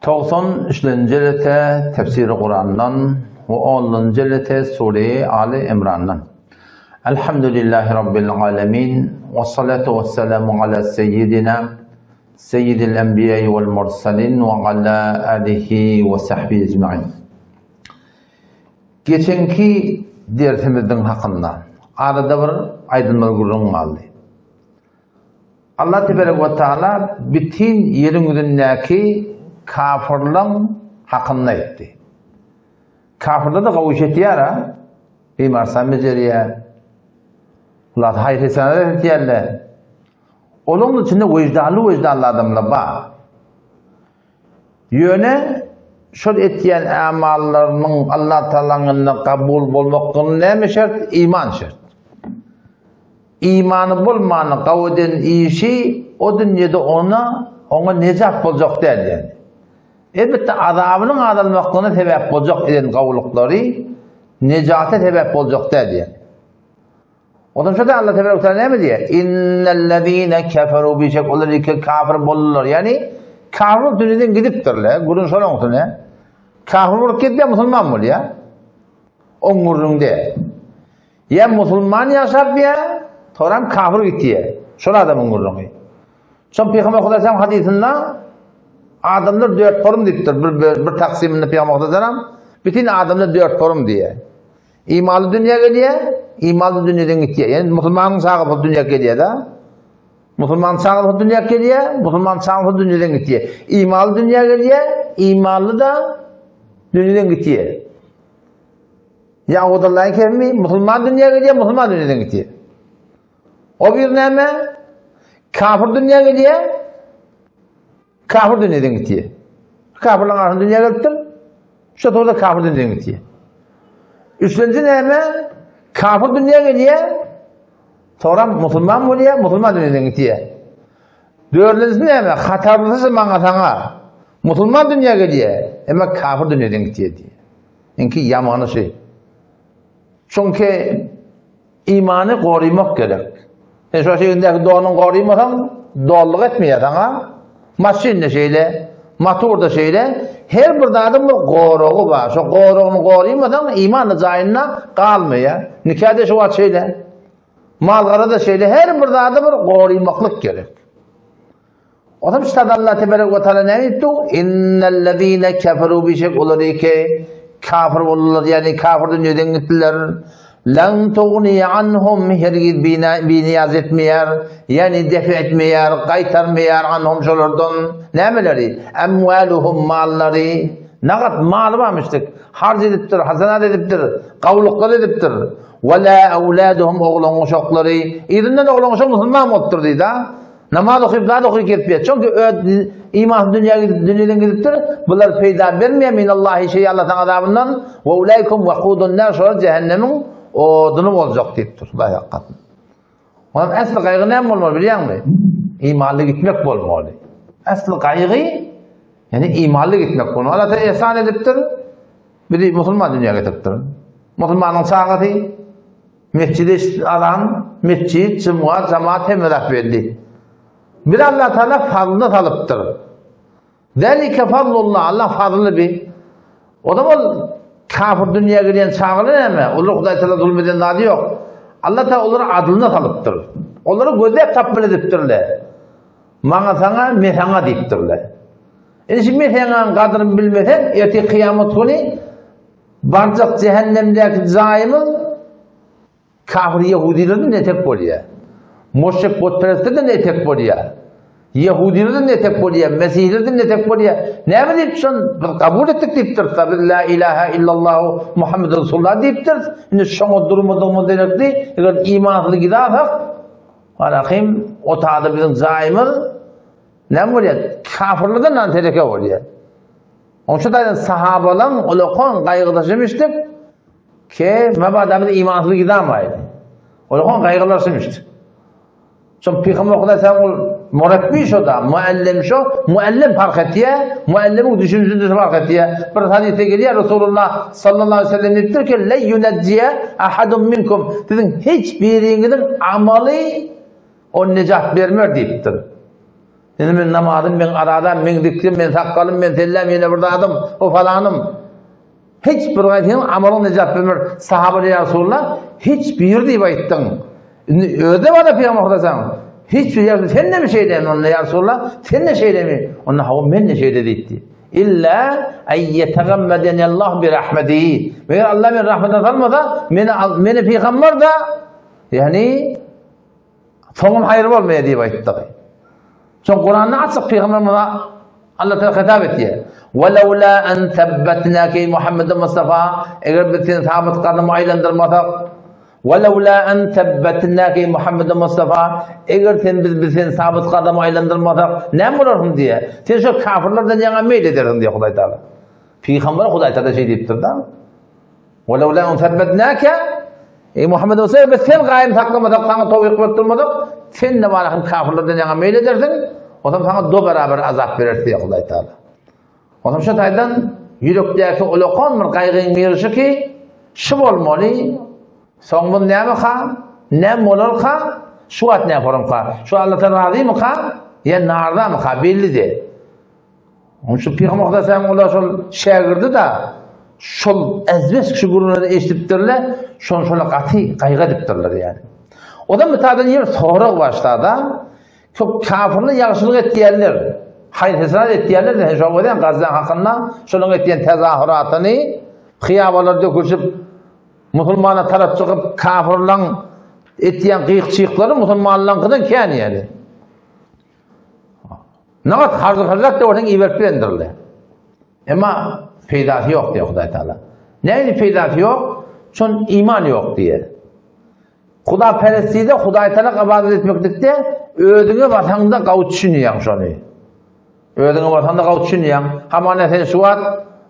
Togsan üçlenji jellete Tefsiri Kurandan we onunjy jellete Sure-i Aly Imrandan. Elhamdülillahi Rabbil alemin we salatu we selamu ala seyyidina seyyidil enbiýai wal mursalin we ala alihi we sahbihi ecmain. Geçenki dersimizdiň hakynda arada bir aýdylmaly gürrüň galdy. Allah teberek we taala bütin ýeriň ýüzündäki kafyrlaň hakynda aýtdy. Kafyrlar-da gowy iş etýär-a. Bimarsam bejerýär. Ular haýyr-ihsanlar etýärler. Olaryň içinde wyždanly-wyždanly adamlar bar. Ýöne şol etýän amallarynyň Allah Taalanyň ýanynda kabul bolmaklygyna näme şert? Iman şert. Imany bolmany gawy eden işi o dünýede ona oňa nejat boljak däl ýani. Elbetde azabynyň azalmaklygyna sebäp boljak eden gawulyklary nejata sebäp boljak däl ýani. Ondan şo-da Allah tebarek we taala näme diýýär? Innellezine keferu bişek olar ki kafir boldular. Ýani kafir bolup dünýeden gidipdirler. Gürrüň şonuň üstüne. Kafir bolup gidýär, musulman bolýar. Oň gürrüňde. Ýa musulman ýaşap ýa toram kafir gitýär. Şol adamyň gürrüňi. Şol Pygamber Hudaýam hadysynda adamlar dört forum diýipdir. Bir, bir, bir taksymynda Pygamber Hudaýam bütün adamlar dört forum diýýär. Imanly dünýä gelýär, imanly dünýeden gitýär. Ýani musulmanyň çagasy dünýä gelýär-de. Musulman çagasy dünýä gelýär, musulman çagasy dünýeden gitýär. Imanly dünýä gelýär, imanly da dünýeden gitýär. Ýa Allahyň keremi musulman dünýä gelýär, musulman dünýeden gitýär. O bir näme? Kafir dünýä gelýär, Kafir dünýeden gitýär. Kafirlaryň arasynda dünýä gelipdir. Şu torda kafir dünýeden gitýär. Üçünji näme? Kafir dünýä gelýär. Sonra musulman bolýar, musulman dünýeden gitýär. Dördünjisi näme? Hatarlysy maňa saňa. Musulman dünýä gelýär, emma kafir dünýeden gitýär diýär. Inki ýamany şu. Çünki Imany gorymak gerek. Sen şo şeýindäki donuň gorymasaň, dollyk etmeýär saňa. Maşyn-da şeýle, motor-da şeýle. Her bir zadyň bir goragy bar. Şo goragyny gorymasaň, iman-da jaýynda galmaýar. Nika-da şu wagt şeýle. Mal-gara-da şeýle. Her bir zada bir gorymaklyk gerek. Onam ştada Allah tebarek we taala näme diýipdi? Innellezine keferu bişek olar ki kafir boldular, ýagny kafir dünýeden gitdiler. Lan tugni anhum hergiz biniyaz etmeýär, ýagny def etmeýär, gaýtarmaýar anhum şolardan nämeleri? Emwaluhum mallary. Nagat maly barmyşdyk. Harç edipdir, hasanat edipdir, gawluklar edipdir. Ve la awladuhum oglan uşaklary. Yzyndan oglan uşak musulman bolupdyr diýdi. Namaz okyp zat okyp gelip ýet. Çünki öz imansyz dünýä gidip dünýeden gidipdir. Bular peýda bermeýär minallahi şeý Allah'tan azabyndan. We ulaikum waqudun nar şolar cehennemiň oduny boljak diýipdir. Hudaý hakykatyn. Onuň äsli gaýgy näme bolmaly bilýäňmi? Imanly gitmek bolmaly. Äsli gaýgy ýani imanly gitmek bolmaly. Allah ihsan edipdir. Bizi musulman dünýä getiripdir. Musulmanyň çagasy Mesjide azan, mesjit, jumga, jamaat hemme zat belli. Bir Allah Taala fazlyny salypdyr. Zalika fazlullah, Allah fazly bi. O zaman kafir dünýä gelýän çagalar näme? Olar Hudaý Taala zulm eden zady ýok. Allah Taala olary adlyna salypdyr. Olary gözläp tapmaly edipdirler. Maňa saňa, me saňa diýipdirler. Indi şu me saňaň gadryny bilmeseň, ertir kyýamat güni Barjak jähennemdäki jaýymyz kafir ýehudilerden etek bolýar. Muşrik butperestlerden etek bolýar. Ýehudilerden etek bolýar, mesihlerden etek bolýar. Näme diýip şon biz kabul etdik diýipdiris. Biz la ilaha illallahu Muhammed Resulullah diýipdiris. Indi şoňa durmadygymyz derekli, eger imansyz gidasak, Alahym o tada biziň jaýymyz näme bolýar? Kafirlerden nan tereke bolýar. Onuň üçin aýdan sahabalaň ulakan gaýgydaşymyşdyk ke mabada biz imansyz gidamaýdy. Ulakan gaýgylaşymyşdyk. Şol Pygamber Hudaý sen ol murabbi şo da, muallim şo, muallim fark etýär, muallimiň düşünjesi fark etýär. Bir hadysda gelýär Resulullah sallallahu aleyhi ve sellem diýipdir ki, "Le yunajjiya ahadun minkum." Siziň hiç biriňiziň amaly on nejat bermer diýipdir. Indi men namazym, men arazam, men zikrim, men sakgalym, men selläm, ýene bir zadym, o falanym. Hiç bir gaýsynyň amalyň nejat bermer. Sahabalar ýa Resulallah, hiç bir diýip aýtdyň. Indi özi de bar Pygamber Hudaýsaň. Hiç bir ýerde sen de mi şeýlemi onda ýa Resulallah, sen de şeýlemi? Onda hawa men de şeýle diýipdi. Illa ay yetagammedeni Allah bi rahmetihi. Meger Allah meni rahmetine salmasa, meni meni pygamber da ýani Soňum haýyr bolmaýar diýip aýtdy. Soň Kuranda açyk pygamberimize Allah Teala hitap etýär. Ve lawla an thabbetnake Muhammed Mustafa eger biz seni sabyt gadam aýlandyrmasak Ve lawla an thabbetnake Muhammed Mustafa eger sen biz biz seni sabyt gadam aýlandyrmasak näme bolarsyň diýär. Sen şu kafirlerden ýaňa meýil edersiň diýär Hudaý Teala. Pygamber Hudaý Teala şeý diýipdir-de. Welewlâ en sebbetnâke, Eý Muhammed bolsa, biz sen gaýym saklamasak, saňa towfyk berip durmasak, sen de bana hem kafirlerden ýaňa meýil edersiň, onsoň saňa do beraber azap bereris diýýär Hudaý Taala. Onsoň şu taýdan ýürekdäki ulakan bir gaýgyň birisi ki, şu bolmaly, soňumyz näme-ka, näme bolarka, şu wagt näme bolarka, şu Allahdan razymyka, ýa narzamyka belli däl. Onuň üçin Pygamber Hudaýsaň olar şol şägirdi da şol ezbes kişi gürrüňleri eşidipdirler, şony şola gaty gaýgy edipdirler ýaly. O da mütadan ýer sorag başlada, köp kafirler ýagşylyk etýärler, haýyr-hesrat etýärler, sen şol görýän Gazzaň hakynda şolaryň etýän tezahüratyny hyýabalar dökülişip musulmana tarap çykyp kafirleň etýän gyk-çyklary musulmanlaryňkydan kän ýaly. Nagat harjy-harjak da bolsaň iberip bilendirler. Emma peýdasy ýok diýýär Hudaý Taala. Nähili peýdasy ýok? Şon iman ýok diýýär. Huda perestide Hudaý Taala ybadat etmeklikde özüňe basaňda gawy düşünýäň şony. Özüňe basaňda gawy düşünýäň. Hamana sen şu wagt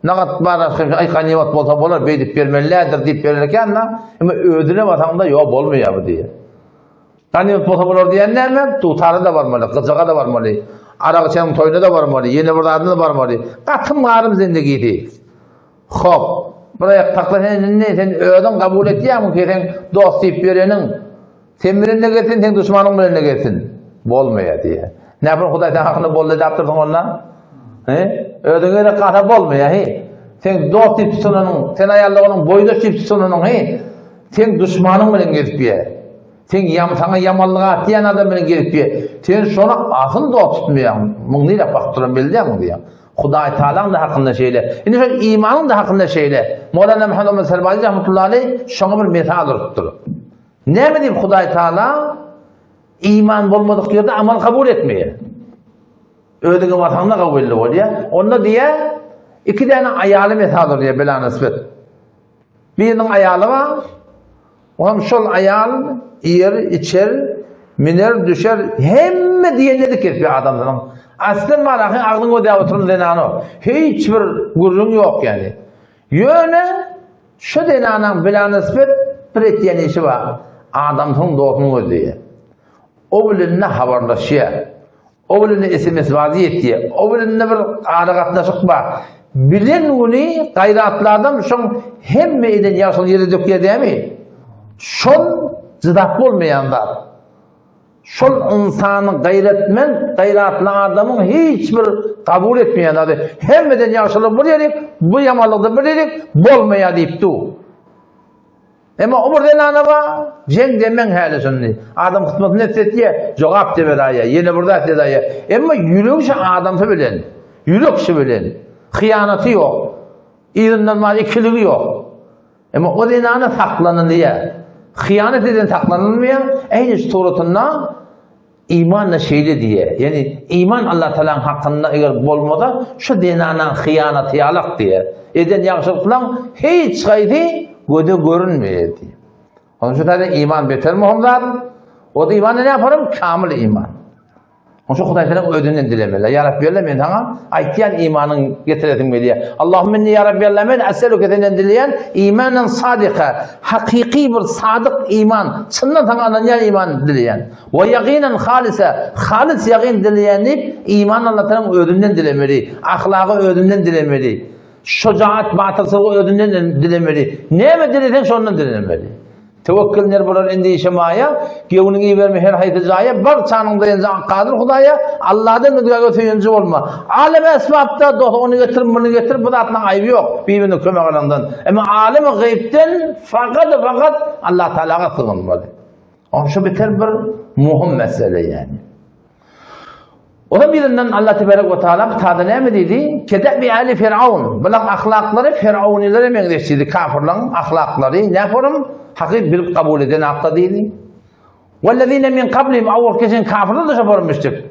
nagat bar aý ganymat bolsa bolar beýdip bermelidir diýip berer eken-de, emma özüne basaňda ýok bolmaýar bu diýýär. Ganymat bolsa bolar diýen näme? Dutara-da barmaly, gyjaga-da barmaly, arak içeniň toýuna-da barmaly, ýene bir zadyna-da barmaly. Gatym-garym zindigisi. Hop, bir aýak takla sen indi, sen özüň kabul etýäňmi ki, seň dost diýip ýöreniň sen bilen-de gezsin, seň duşmanyň bilen-de gezsin. Bolmaýar diýýär. Näme Hudaý sen hakynda boldy diýip dursuň onda? He? Özüňe gerek galsa bolmaýar, he? Seň dost diýip tutunanyň, sen aýallygynyň boýdaş diýip tutunanyň, he? Seň duşmanyň bilen gezip ýör. Sen ýam saňa ýamanlyk atýan adam bilen gezip ýör. Sen şony asyl dost tutmaýaň. Muň nirä bakyp duran belli dälmi diýýän. Hudaý Tagalaň da hakynda şeýle. Indi şol imanyň da hakynda şeýle. Mowlana Muhammed Omar Serbazi rahmetullahi aleyh şoňa bir mysal urupdyr. Näme diýip Hudaý Tagala iman bolmadyk ýerde amal kabul etmeýär. Özüňe basaňda kabully bolýar. Onda diýýär, iki däne aýaly mysal urýar bela nisbet. Biriniň aýaly bar. Oňam şol aýal iýer, içer, miner, düşer, hemme diýenini edip gezip adamsynyň. Aslyn bar, ahyň agzyň gözläp oturan zenany. Hiç bir gürrüň ýok ýaly. Ýöne şu zenanyň bilanysbet bir etýän işi bar. Adamsynyň dostuny gözleýär. O bilen habarlaşýar. O bilen SMS bazy ýetýär. O bilen bir aragatnaşyk bar. Bilen güni gaýratly adam şoň hemme eden ýagşylygy ýere dökýär dämi? Şol jydap bolmaýan zat. Şol ynsanyň gaýratmen, gaýratly adamyň hiç bir kabul etmeýän zady. Hemmeden ýagşylyk bir ýerik, bu ýamanlykda bir ýerik bolmaýar diýip dur. Emma o bir zenana bar, jeň demeň häli şuny. Adam hytmatyny etse etýär, jogap de beraýýar, ýene bir zat edaýýar. Emma ýüregi şu adamsy bilen, ýürek şu bilen, hyýanaty ýok. Yzyndan bar ikiligi ýok. Emma o zenana saklanylýar. Hyýanat eden saklanylmaýar. Äýni şu suratynda Iman-da şeýle diýýär. Ýagny iman Allah Tagalaň hakynda eger bolmasa, şu zenanaň hyýanaty ýalak diýýär. Eden ýagşylyklaň hiç haýsy göze görünmeýär diýýär. Onuň üçin taýda iman beter möhüm zat. O da iman ne yaparım? Kamil iman. Onuň üçin Hudaý Tagalaň özünden dilemeli. Ýa Rabbi Allah men saňa aýtýan imanyň getiresim gelýär. Allahumma inni ýa Rabbi Allah men eseluke senden dileýän imanan sadika, hakyky bir sadyk iman, çyndan saňa ynanýan iman dileýän. We ýagynan halisa, halys ýagyn dileýän diýip, iman Allah Tagalaň özünden dilemeli, ahlagy özünden dilemeli, şojaat, batyrçylygy özünden dilemeli. Näme dileseň şondan dilemeli. Tewekkül ner bolar endişe maýa, Gewniňi iberme her haýsy jaýa, Barçanyň daýanjy Kadyr Hudaýa, Alladan özgäge söýenji bolma. Aleme esbapda dost ony getir, muny getir, bu zatlaryň aýby ýok, bir-birine kömek alandan. Emma alemi gaýypdan fakat-fakat Allah Tagalaga sygynmaly. Onşa beter bir muhim mesele ýani. Onuň birinden Allah tebarek we taala bu tada näme diýdi? Kedebi ali Firaun. Bulaň ahlaklary Firaunilere meňzeş diýdi. Kafirlaryň ahlaklary näforum haky bilip kabul eden akda diýdi. Wellezine min qablihim awal geçen kafirler de şoforum müşrik.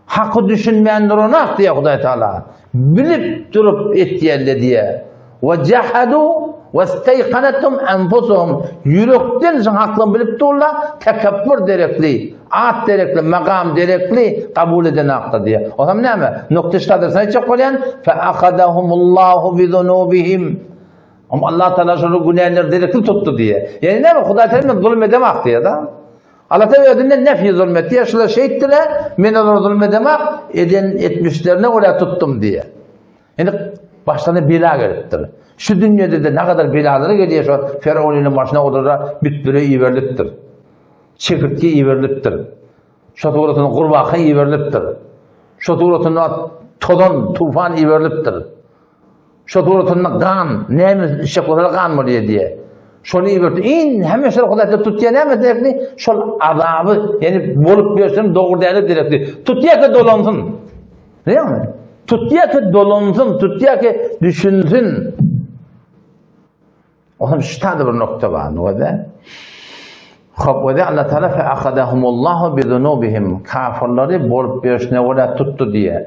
Haky düşünmän duranak diýýär Hudaý Taala. Bilip durup etýärler diýýär. We jahadu we stayqanatum anfusuhum. Ýürekden şuň haklygyny bilip durlar, tekepbür derekli, at derekli, makam derekli kabul eden hakda diýýär. Onam näme? Nokta ştadyrsyn aýtjak bolýan, fe akadahumullahu bi zunubihim. Om Allah Taala şolar günäleri derekli tutdy diýýär. Ýani näme? Hudaý Taala zulum edemak diýýär da. Allah Taala özünden nefyi zulm etdi. Ýa şular şeýtdiler, men olara zulum edemak, eden etmişlerine görä tutdum diýýär. Indi başlaryna bela gelipdir. Şu dünýede-de nägadar belalar gelýär şo Ferownynyň başyna olara bitbüre iberilipdir. Çekirtge iberilipdir. Şo suratynda gurbaka iberilipdir. Şo suratynda tozan, tufan iberilipdir. Şo suratynda gan, näme içjek bolsa gan bolýar diýe. Şony iberdi. In hemme şol Hudaý tutýar näme derekli? Şol azaby, ýani bolup bersin dogry däl derekli. Tutýar ki dolansyn. Bilýärmi? Tutýar ki dolansyn, tutýar ki düşünsin. Onuň şu taýda bir nokta bar, nowada. Hop, we Allah Taala fe akadahumullahu bi zunubihim. Kafirleri bolup berşine görä tutdy diýýär.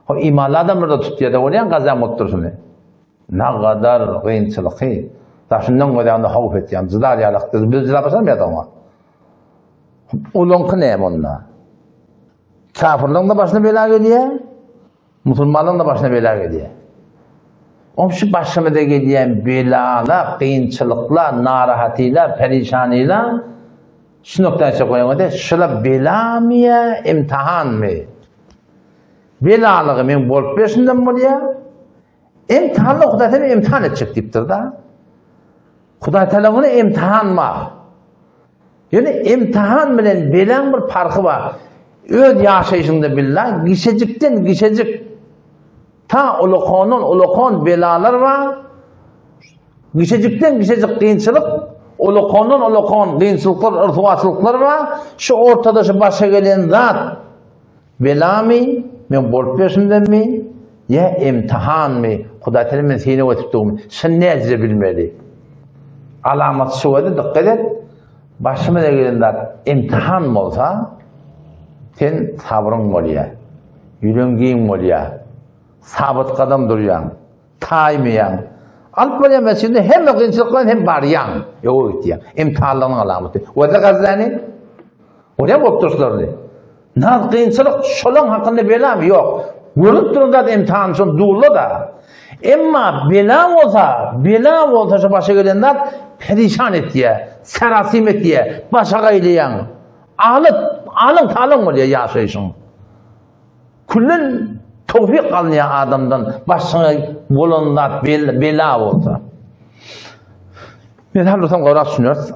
Hop, imanly adamlar da tutýar da bolýan gazam bolup durşuny. Nagadar gynçylyky. Daşyndan gözäňde howp etýän, jydar ýalakdy. Biz jydap başarmaýarys oňa. Olaňky näme onda? Kafirligiň de başyna bela gelýär. Musulmanlaryň da başyna bela gelýär. Oň şu başymyza gelýän belalar, kynçylyklar, narahatylar, perişanylar şu noktadan çykyp goýaňda, şular belamy ýa imtihanmy? Belalygy men bolup berşimden bolýar. Imtihanly Hudaý seni imtihan etjek diýipdir-de. Hudaý Taala muny imtihan bar. Ýöne imtihan bilen belaň bir parhy bar. Öz ýaşaýşyňda billa gişejikden gişejik ta ulakandan ulakan belalar bar. Gişejikden gişejik kynçylyk, ulakandan ulakan kynçylyklar, yrsuwaçylyklar bar. Şu ortada şu başa gelen zat Belamy, men bolup berşimdenmi, ýa imtihanmy, Hudaý Taala meni synag etip durmy, şuny nädije bilmeli. Alamat şu bolsa dykgat et, başymyza gelen zat imtihan bolsa, sen sabryň bolýar, ýüregiň giň bolýar, sabyt gadam durýaň, taýmaýaň. Alyp barýan mesjidine hemme kynçylyk bilen hem barýaň, ýoga gitýäň. Imtihanlygyň alamaty. Wada gazlany, Bolýar bolup durşlaryny. Naz kynçylyk şolaň hakynda belamy ýok. Görünip duran zat imtihan şol dulla-da. Emma bela bolsa, bela bolsa şu başa gelen zat perişan etýär, serasim etýär, başa gaýlaýaň. Alyp, alyň talaň bolýar ýaşaýşyň. Küllen towfik alynýar adamdan başyňa bolan zat bela bolsa. Mysal dursam gowrak düşüneris.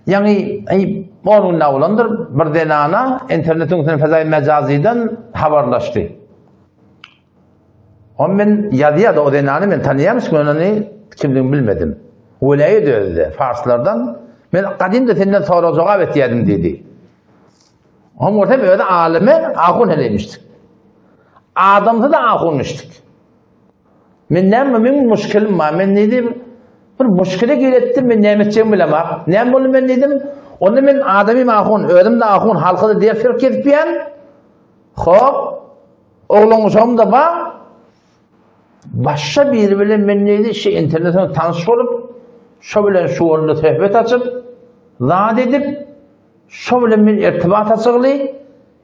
Ýaňy aý on gün bolandyr, bir zenana internetiň üstünden fezaý mejazydan habarlaşdy. On men ýazýardy o zenany men tanýarmyş, men ony kimdigini bilmedim. Welaýat özde, farslardan. Men gadymda senden sorag jogap etýärdim diýdi. Oňa görsem özi alymy ahun heleýmişdik. Adamsy da ahunmyşdyk. Men näme meň muşkilim bar. Men diýdim, bir muşkile giretdim, men näme etjegimi bilemok. Näme boldy men diýdim. Onda men adamym ahun, özüm de ahun, halka da ders berip gezipýän. Hop. Oglan uşagym da bar. Başga biri bilen men diýdi, şu internetden tanyş bolup, şo bilen şu boldy söhbet açyp, zat edip, Şo bilen men irtibat açygly,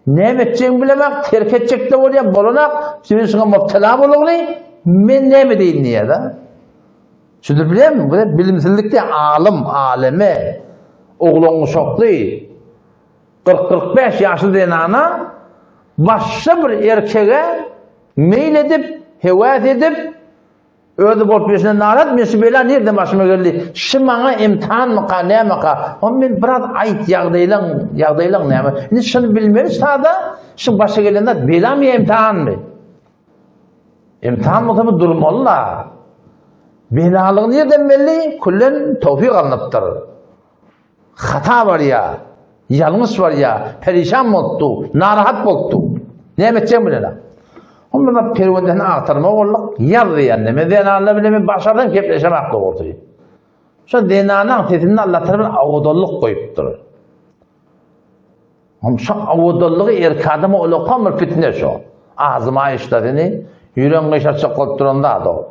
näme etjegimi bilemok, terk etjek-de bolýan, bolanak, men şuňa mubtela bolugly, men näme edeýin diýýär-de. Düşündirip bilýärmi? Bu bilimsizlik diýýär, alym, aleme, oglan-uşakly, 40-45 ýaşly zenana başga bir erkege meýil edip, höwes edip. Özi bolup ýörşüne narat, men şu bela nirden başyma geldi? Şu maňa imtihanmyka, nämeka? Hom men biraz aýt ýagdaýlaň, ýagdaýlaň näme? Indi şuny bilmeli sada, şu başa gelen zat belamy ýa imtihanmy? Imtihan bolsa bu durmaly-la. Belalygy nirden belli? Küllen towfik alnypdyr. Hata barýa, ýalňyş barýa, perişan bolupdy, narahat bolupdy. Näme etjegini bilenok. Onda da perwendesini agtarmak bolduk, ýaz diýende. Men zenanlar bilen men başardan kepleşemak dogrusy. Şo zenanaň sesinde Allah tarapyn owadanlyk goýupdyr. Hom şo owadanlygy erkek adama ulakan bir fitne şo. Agzyma işle seni, ýüregiň gyşartjak bolup duran zat o.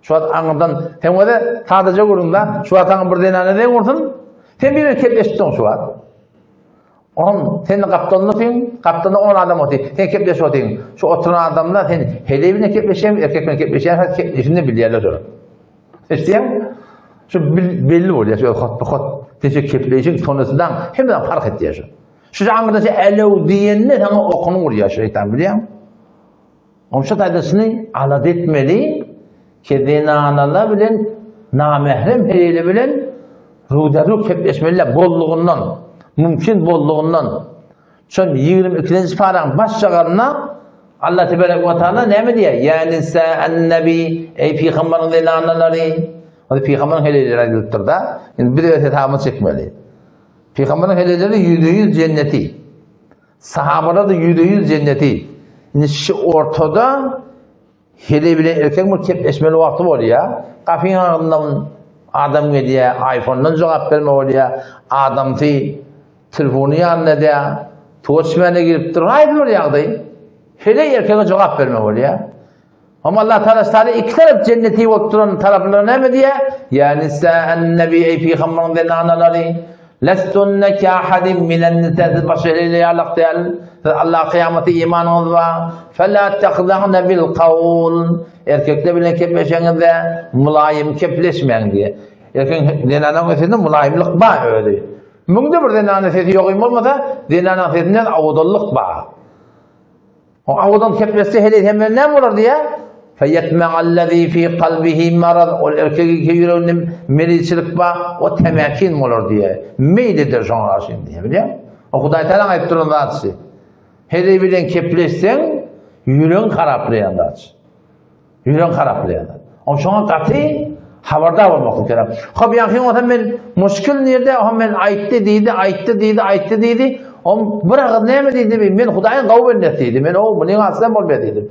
Şu wagt aňyrdan, sen özi sadaja gürrüň-da, şu wagt saňa bir zenana deň ursun, sen bir kepleşip durun şu wagt. Oňam sen gapdalyndasyň, gapdalynda on adam otyr, sen kepleşip otyň. Şu oturan adamlar sen heleý bilen kepleşýäň, erkek bilen kepleşýäň, sen kepleşini bilýärler şolar. Eşidýäň? Şu belli bolýar, şu hot hot. Sen şu kepleşiň tonasyndan hemme zat fark etýär şu. Şu aňyrda şu alew diýende saňa okuny urýar şeýtan bilýäň? Onşa taýdasyny alada etmeli ki zenanalar bilen namährem heleýler bilen ruda-ru kepleşmeliler bollugyndan, mümkin bollugyndan. Şol 22-nji paraň baş jagarynda Allah tebarek we taala näme diýýär? Ýa nisa'an-nabi, eý pygamberiň zenanalary. Ol pygamberiň heleýleri aýdylypdyr-da. Indi biz öz hesabymyzy çekmeli. Pygamberiň heleýleri 100% jenneti. Sahabalar-da 100% jenneti. Indi şu ortada heleý bilen erkegiň bir kepleşmeli wagty bolýar. Gapyň agzyndan adam gelýär, iPhone-dan jogap berme bolýar. Adamsy telefony ýanynda edýär, suwa içmäne giripdir. Haýsy bir ýagdaý? Heleý erkege jogap berme bolýar. Amma Allah Teala ştary iki tarap cenneti bolup duran taraplara näme diýýär? Ýa nisa'an-nabi eý pygamberiň zenanalary, lestunne ka ahadin minen nisa siz başga heleýle ýalak däl. Siz Allah kyýamata imanyňyz bar. Fela tahza'na bil qawl. Erkekler bilen kepleşeňizde mulaýym kepleşmäň diýýär. Erkegiň zenanyň sesinde mulaýymlyk bar özi. Müňde bir zenanyň sesi ýok bolmasa, zenanyň sesinde owadanlyk bar. O awadan kepleşse heleý hem bilen näme bolar diýýär? Feýetme'allezî fî kalbihi maraz ol erkegi ki ýüreginde meriçilik bar, o temäkin bolar diýýär. Meýil eder şoňa garşy diýýär, bilýäňmi? O Hudaý Tagalaň aýdyp duran zatsy. Heleý bilen kepleşseň, ýüregiň haraplaýan zat. Ýüregiň haraplaýan zat. O şoňa gaty habardar bolmaklyk gerek. Hop ýaňky bolsa men muşkil nirde, hop men aýtdy diýdi, aýtdy diýdi, aýtdy diýdi. Om bir agyz näme diýdi, men Hudaýyň gawy bendesi diýdi. Men o munyň aslan bolmaýar diýdim.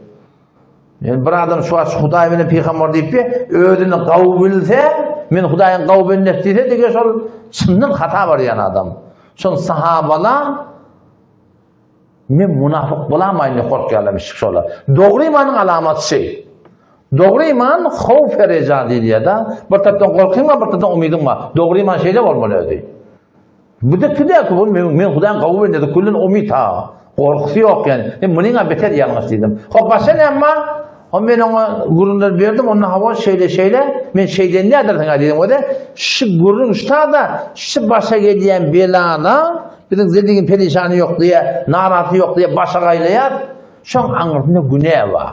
Men bir adam şu wagt Hudaý bilen pygamber diýip, özüni gawy bilse, men Hudaýyň gawy bendesi diýse, diýe şol çyndan hata barýan adam. Şol sahabalar Men munafyk bolamaýyn diýip gorkýarlarmyş şolar. Dogry imanyň alamaty şeý. Dogry iman howf we reja diýilýär-de. Bir tarapdan gorkyň bar, bir tarapdan umydyň bar. Dogry iman şeýle bolmaly özi. Bu da tüdäki bu men, men Hudaýyň gawy bendesi küllen umyt ha. Gorkusy ýok ýani. Men munyň beter ýalňyş diýdim. Hop başga näme bar? Hop men oňa gürrüňler berdim, onda hawa şeýle şeýle, men şeýden nädersiň diýdim. O da şu gürrüň ştada şu başa gelýän belana Biziň zilligin perişany ýok diýe, narahaty ýok diýe başa gaýlaýar. Şoň aňyrsynda günä bar.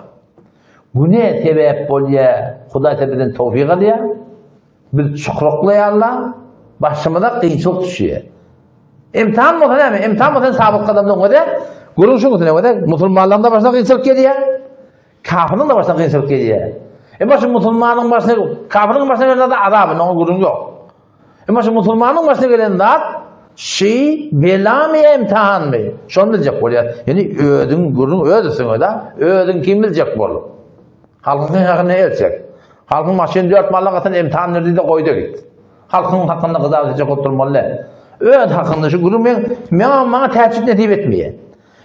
Günä sebäp bolýar, Hudaý ta bizden towfik alýar. Biz çukraklaýarlar, başymyza kynçylyk düşýär. Imtihan bolsa näme? Imtihan bolsa sabyt gadamdan göze, görüň şuň üstüne göze, musulmanlaryň da başyna kynçylyk gelýär. Kafiriň de başyna kynçylyk gelýär. Emma şu musulmanyň başyna, kafiriň başyna gelen zat azap, oňa gürrüň ýok. Emma şu musulmanyň başyna gelen zat şi belamy ýa imtihanmy? Şony biljek bolýar. Ýani özüň gürrüň öz üstüňe da, özüň kim biljek bol. Halkyň hakyny elçek. Halkyň maşyn dört malla gatan imtihan diýdi goýda git. Halkyň hakynda gyzap etjek bolup durmaly. Öz hakynda şu gürrüň men meňa maňa täçit nesip etmeýär.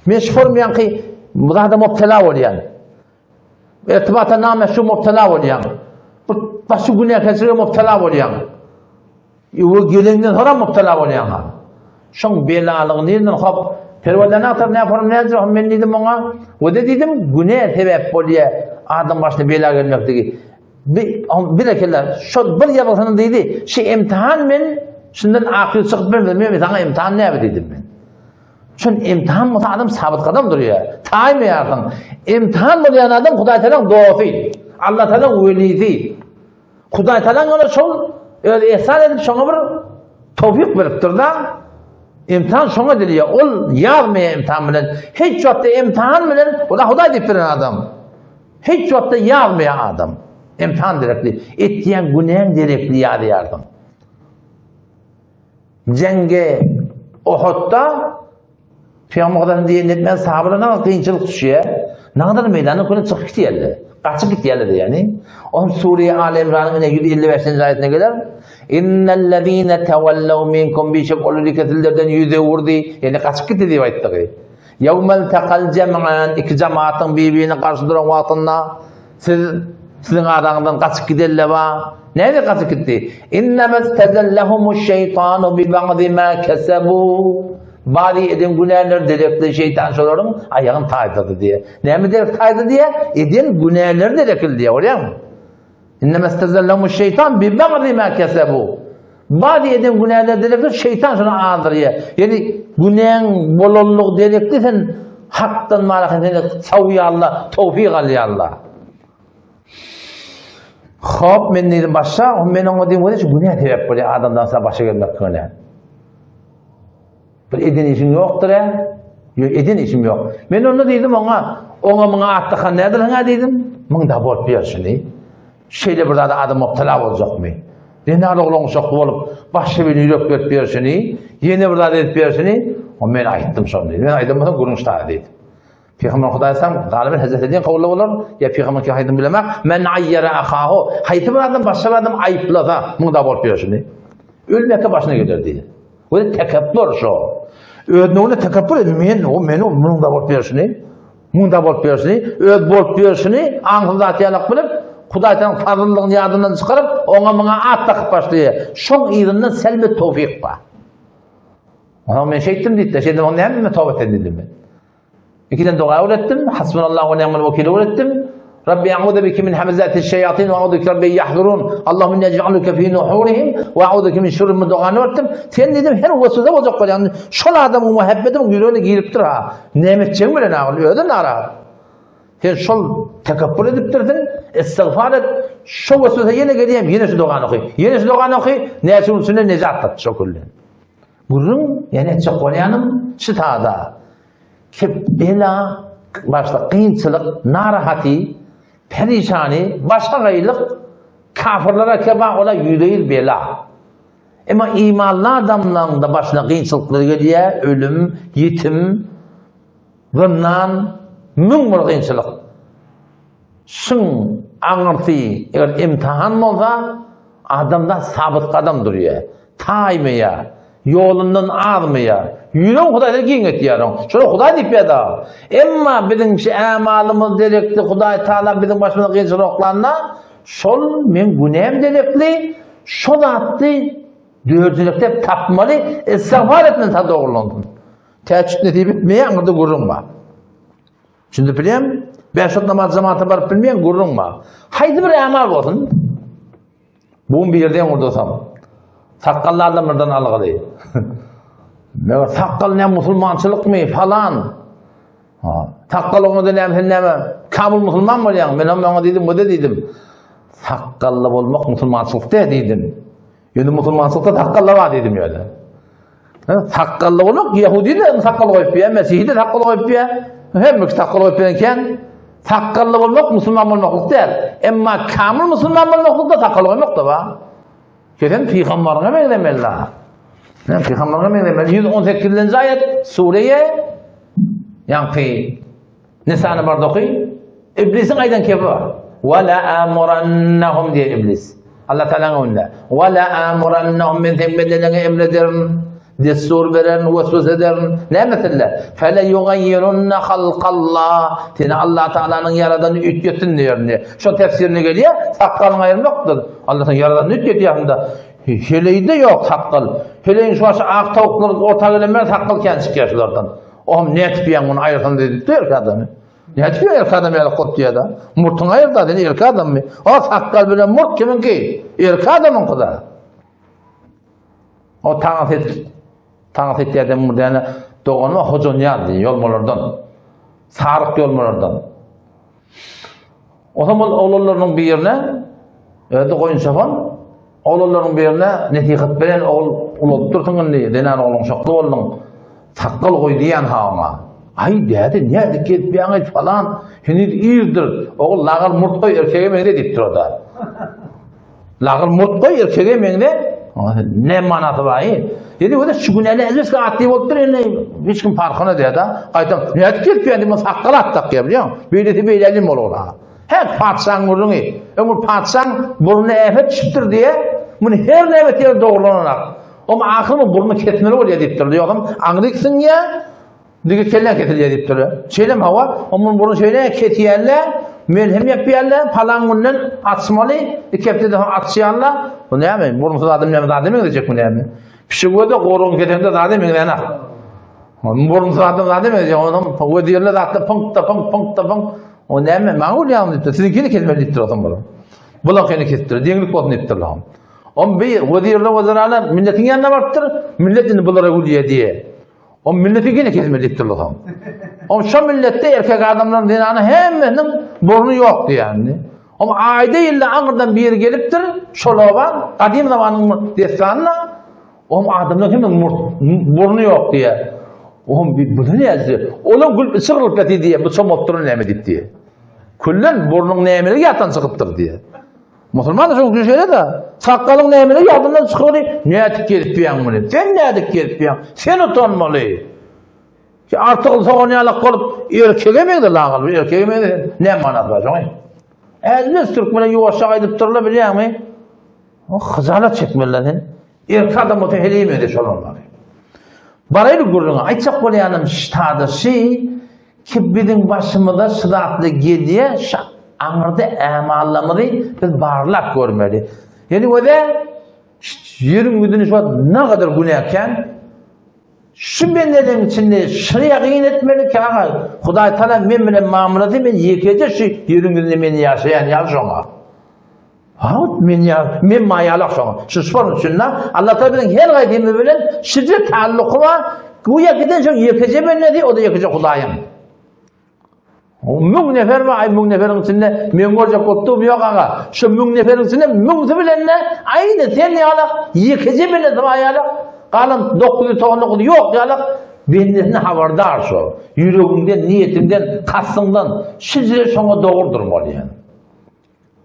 Men şu form ýaňky bu zada mubtela bolýan. Irtibata name şu mubtela bolýan. Bu başy günäkärçilige mubtela bolýan. Öwe gelenden soňra mubtela bolýan. Şoň belalygy nirden hop Perwerden atar ne form näce hop men diýdim oňa. We de diýdim günä sebäp bolýar adam başyna bela gelmekligi. Bir bir ekeler şol bir ýazgysyny diýdi. Şu imtihan men şundan akyl çykyp bilmedim. Men saňa imtihan näme diýdim men. Şun imtihan bolsa adam sabyt gadam durýar. Taýmaýarsyň. Imtihan bolýan adam Hudaý Tagalaň dosty. Allah Tagalaň welisi. Hudaý Tagalaň ýoly şol öz ihsan edip şoňa bir towfik beripdir da. Imtihan şoňa edilýär. Ol ýazmaýar imtihan bilen. Hiç wagtda imtihan bilen Hudaý Hudaý diýip bilen adam. Hiç wagtda ýazmaýar adam. Imtihan derekli. Etýän günäň derekli ýazýarsyň. Jeňge Ohotda Pygamber Hudaýyň diýen etmän sahabalar näme kynçylyk düşýär. Nagadar meýdanyň köne çykyp gitýärler. Gaçyp gitýärler ýagny. On sure Al Imranyň ine 155-nji aýatyna geler. Innellezine tewellaw minkum bişek olar ikisilerden ýüz öwürdi, ýagny gaçyp gitdi diýip aýtdygy. Ýewmel tekal jem'an iki jematyň bir-birine garşy duran wagtynda siz siziň araňyzdan gaçyp gidenler bar. Näme gaçyp gitdi? Innemestezellehumuş şeýtanu bi ba'di ma kesebu. Bary eden günäler derekli şeýtan şolaryň aýagyny taýdyrdy diýe. Näme derek taýdy diýe? Eden günäler derekli diýe, görýäňmi? Innemestezellehumuş şeýtan bi ba'di ma kesebu. Bary eden günäler derekli şeýtan şony azdyrýar. Ýani günäň bolanlygy derekli sen hakdan maraky seni sawýarlar, towfik alýarlar. Hop, men diýdim başa, men oňa diýdim, şu günä sebäp bolýar adamdan sa başa gelmek günä. Bir eden işiň ýokdur-ä? Ýok, eden işim ýok. Men onda diýdim oňa, oňa muňa at dakan nädirsiň-ä diýdim. Muňda bolup ýörşüni. Şeýle bir zada adam mubtala boljakmy? Zenan oglan uşakly bolup, başga birine ýürek berip ýörşüni, ýene bir zat edip ýörşüni, o men aýtdym şony diýdim. Men aýdammasam gürrüň ştaýy diýdim. Pygamber Hudaý sam, galyber Hezreti Aliň kowly bolar, ýa pygamber ki haýdym bilemek, men aýýara ahahu, haýsy bir adam başga bir adam aýyplasa, muňda bolup ýörşüni. Ölmeke başyna geler diýdi. We tekepbur şo. Özüne tekepbur edip, men o men o muňda bolup ýörşüni, muňda bolup ýörşüni, öz bolup ýörşüni aňsyz zat ýalak bilip, Hudaýdan fazyllygyny ýadyndan çykaryp, oňa muňa at dakyp başlaýar. Şoň yzyndan selbi towfik bar. Oňa men şeýtdim diýdi. Şeýdip oňa näme men toba etdim diýdim men. Ikiden doga öwretdim. Hasbunallahu we ni'mel wekil öwretdim. Rabbi a'udhu bike min hamazati şeyatin we a'udhu bike rabbi yahdurun. Allahumma inni ec'aluke fi nuhurihim we a'udhu bike min şerri dogany öwretdim. Sen dedim her weswese boljak bolýan. Şol adamyň muhabbeti ýüregine giripdir ha. Näme etjegini bilen agyl, özi narahat. Sen şol tekebbür edipdirsiň, istigfar et. Şo weswese ýene gelýär, ýene şu dogany oky. Ýene şu dogany oky, näçe gün içinde nejat tap şo külden. Gürrüň, ýene etjek bolýanym şu sada. Ki bela, başda kynçylyk, narahaty, perişany, başagaýlyk kafirlere keba ola ýüzde-ýüz bela. Emma imanly adamlaryň-da başyna kynçylyklar gelýär, ölüm, ýitim, zyndan, 1001 kynçylyk. Şuň aňyrsy eger imtihan bolsa, adamda sabyt gadam durýar, taýmaýar, ýolundan azmaýar, ýüregini Hudaýdan giň etýär oň. Şony Hudaý diýip ýa-da. Emma biziň şu ämalymyz derekli Hudaý Taala biziň başymyza kynçylyk oklanda, şol meň günäm derekli şo zatdy dörjelikdep tapmaly, istigfar etmeli ta dogrulandym. Täçjik nesip etmeýär, aňyrda gürrüň bar. Şimdi bilýän, bäş wagt namaz jemata baryp bilmeýän gürrüň bar. Haýsy bir ämal bolsun? Bu bir ýerde urdasam. Sakgally adamlardan algaly. Meger sakgal näme musulmançylykmy falan. Ha, sakgal oňa näme sen näme kamil musulman bolýaň? Men hem oňa diýdim, bu-da diýdim. Sakgally bolmak musulmançylyk däl diýdim. Ýöne musulmançylykda sakgally bar diýdim ýöne. Sakgally bolmak Ýahudi de sakgal goýup biýär, Mesihi de sakgal goýup biýär. Hemme sakgal goýup bilen eken. Sakgally bolmak musulman bolmaklyk däl. Emma kamil musulman bolmaklykda sakgal goýmak da bar. Sen pygambaryňa meňzemeli. Sen pygambaryňa meňzemeli. 118-nji aýat sureye ýaňky Nisany barda oky. Iblisiň aýdan kebi bar. Wa la amurannahum diýer iblis. Allah Taalanyň öňünde. Wa la amurannahum men seň bendeleriňe emr ederin, dessur bererin, waswas ederin. Näme mesele? Fele yugayyirunna halkallah. Seni Allah Taalanyň ýaradanyny üýtgetsin diýerin diýer. Şo tefsirine gelýär, sakgalyňy aýyrmakdyr. Allah sen ýaradanyny üýtgetýärsiň-de. Heleýde ýok sakgal. Heleýiň şu başy ak towuklar orta gelen bilen sakgal kän çykýar şulardan. Ohm nätip ýaň muny aýyrsaň diýdi erkek adamy. Nätip ýaň erkek adam ýaly kop diýýär-de. Murtuňy aýyrda sen erkek adammy? O sakgal bilen murt kimiňki? Erkek adamyňky-da. O taňa set taňa set ýerden bir däne doganyma Hojanýaz diýýär ýolmalardan. Saryk ýolmalardan. O zaman oglanlarynyň birine. Özi goýun çopan. Oglanlaryň birine nesihat beren ogul ulalyp dursuň indi, zenan ogluň şokly bolduň. Sakgal goý diýen ha oňa. Aý däde, nädip gelip ýaňy falan, heniz irdir. Ogul lagal murt goý, erkege meňze diýipdir o-da. Lagal murt goý, erkege meňze. Ne manasy bar? Ýedi öde şu günäli elbetde atly bolupdyr, indi hiç kim parhyna diýýär-de. Gaýtam, nädip gelip ýaňy sakgal atdak diýýär, bilýäňmi? Beýlesi beýle bolar. Her patyşaň gürrüňi. Öň bir patyşaň burnuna äpet düşüpdir diýe, muny her näme ýerde dogrulananak. Oňa ahyry bu burnuny kesmeli bolýar diýipdir. Ýogsam aňryk siňýär, digi kelläň kesilýär diýipdir. Şeýlemi hawa? Onuň burnuny şeýle kesýärler, melhem ýapýarlar, palan günden açmaly, iki hepdeden soň açýarlar. Bu näme? Burunsyz adam näme zada meňzejekmi näme? Pişige-de gorugyny keseňde zada meňzänok. Burunsyz adam zada meňzejek. Onuň wezirler zatda pyňk-da pyňk, pyňk-da pyňk. O näme, maňa bolýarmy diýipdir. Siziňkini kesmeli diýipdir otam bular. Bulaňkyny kesipdir, deňlik bolsun diýipdirler. Om bir wezirler weziralar milletiň ýanyna barypdyr, millet indi bulara gülýär diýe. Om milletiňkini kesmeli diýipdirler otam. Om şo milletde erkek adamlaryň zenany hemmesiniň burny ýok diýýär. Om aýda ýylda aňyrdan biri gelipdir, şol oba, gadym zamanyň dessanyna Ohm adamlar hemme murt, burny ýok diýýär. Ohm bir bu näme? Olam gülüp içi gyrylyp ýatyr diýýär. Bu çomalyp duran näme diýip diýýär. Küllen burnuň nämeleri ýatdan çykypdyr diýýär. Musulman da şonuň üçin şeýle-de. Sakgalyň nämeleri ýadyndan çykypdyr. Nädip gezip ýaň muny? Sen nädip gezip ýaň? Sen utanmaly. Ki artyk sogan ýalak bolup erkege meňze lagal, erkege meňze näme manasy bar şoň? Äzmez türkmene ýuwaşja aýdypdyrlar bilýäňmi? Hyjalat çekmeliler sen. Erkek adam bolsa heleý mende şol bolmaly. Baraýly gürrüňe. Aýtjak bolýanym ştada şy ki biziň başymyza şu zatly gelýä şu aňyrda ämallamyzy biz barlap görmeli. Ýani öze ýeriň ýüzüni şu wagt nagadar günäkän şu bendeleriň içinde şy ýagyn etmeli ki aga Hudaý Taala men bilen mamlasy men ýekeje şu ýeriň ýüzünde men ýaşaýan ýaly şoňa. Haut men ýa men maýalak şoňa. Şu şonuň üçin Allah Taala biziň her gaýdymyz bilen şije taalluky bar. Bu ýa giden şoň ýekeje bendesi, o da ýekeje Hudaýyň. O müň nefer bar, aý müň neferiň içinde men görjek bolup durm ýok aga. Şu müň neferiň içinde müňsi bilen de aýny sen ýalak ýekeje bendesi bar ýalak. Galan 999 ýok ýalak. Bendesine habardar şo. Ýüregiňden, niýetiňden, kasdyňdan şije şoňa dogry durmaly ýani.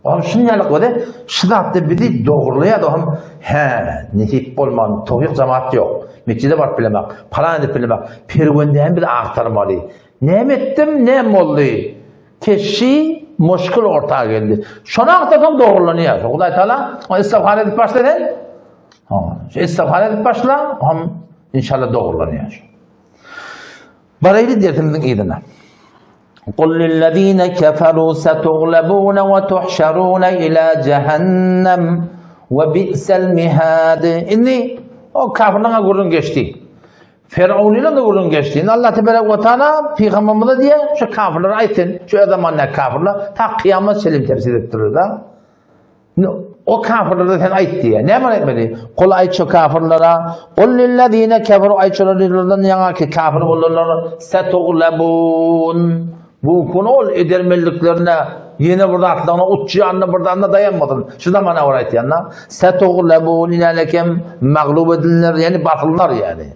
Olam şuny ýaly göze, şu zatda bizi dogrulaýar olam, hä, nesip bolman, towfyk jamaat ýok. Metjide baryp bilemak, palan edip bilemak, perwendäni biz agtarmaly. Näme etdim, näme boldy? Keşşi muşkul orta geldi. Şony agtarsaň dogrulanýar. Hudaý Taala, o istigfar edip başla sen. Ha, şu istigfar edip başla, hem inşallah dogrulanýar. Baraýly dersimiziň yzyna. Qul lillezine keferu setuglabuna we tuhşaruna ila cehennem we bi'sel mihad. Indi o kafirlere gürrüň geçdi. Firavunlara da gürrüň geçdi. Indi Allah tebarek we taala pygamberimize diýe şu kafirlere aýtsyn, şu zamanda kafirler ta kyýamat çenli tefsir etdiler da. O kafirlere sen aýt diýýär. Näme aýtmaly? Kul aýt şu kafirlere, Kul lillezine keferu aýt şolardan ýaňa ki kafir bolanlar setuglabun. Bu kun ol edermenliklerine ýene bir zatlaryna uçýanyna bir zadyna daýanmasyn. Şu zamana görä aýtýan-da. Setuglabun inälekem maglup ediler, ýani basylar ýani.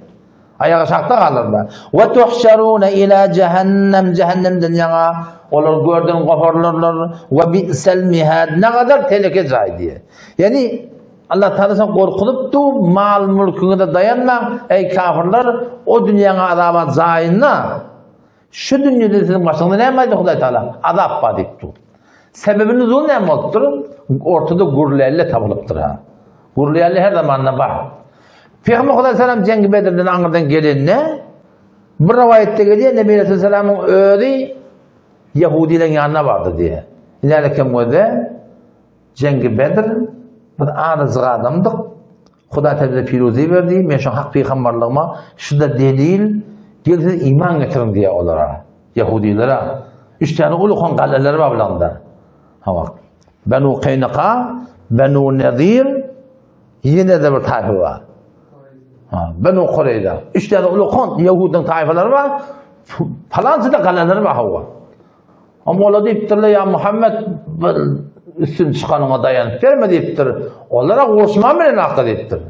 Aýak aşakda galarlar. We tuhşaruna ila jehennem jehennemden ýaňa olar görden goparlarlar. We bi'sel mihad ne gadar teleke jaý diýe. Ýani Allah Taala sen gorkuzyp du mal mülküňe daýanmaň eý kafirler o dünýäň azaba jaýynda Şu dünýede siziň başyňyza näme aýdy Hudaý Taala? Azap bar diýip dur. Sebebi nuzul näme bolupdyr? Ortada gürlälle tapylypdyr ha. Gürlälle her zamanda bar. Pygamber Hudaý salam Jengi Bedirden aňyrdan gelende bir rowaýatda gelýär Nebi Aleyhisselamyň özi Ýahudileň ýanyna bardy diýýär. Inäle kem gözde Jengi Bedir biz azajyk adamdyk. Hudaý Taala bize piruzi berdi, men şoň hak pygamberligime şu-da delil, gel siz iman getiriň diýýär olara, ýahudilere. Üç täne uly hon galalary bar bulanda. Hawa. Benu Kaýnaka, Benu Nazir, ýene-de bir taýfa bar. Ha, Benu Kureýza. Üç täne uly hon ýahudyň taýfalary bar. Palança-da galalary bar hawa. Amma olar diýipdirler, ýa Muhammet. üstün çykanyňa daýanyp berme diýipdir. Olara goşman bilen hakda diýipdir.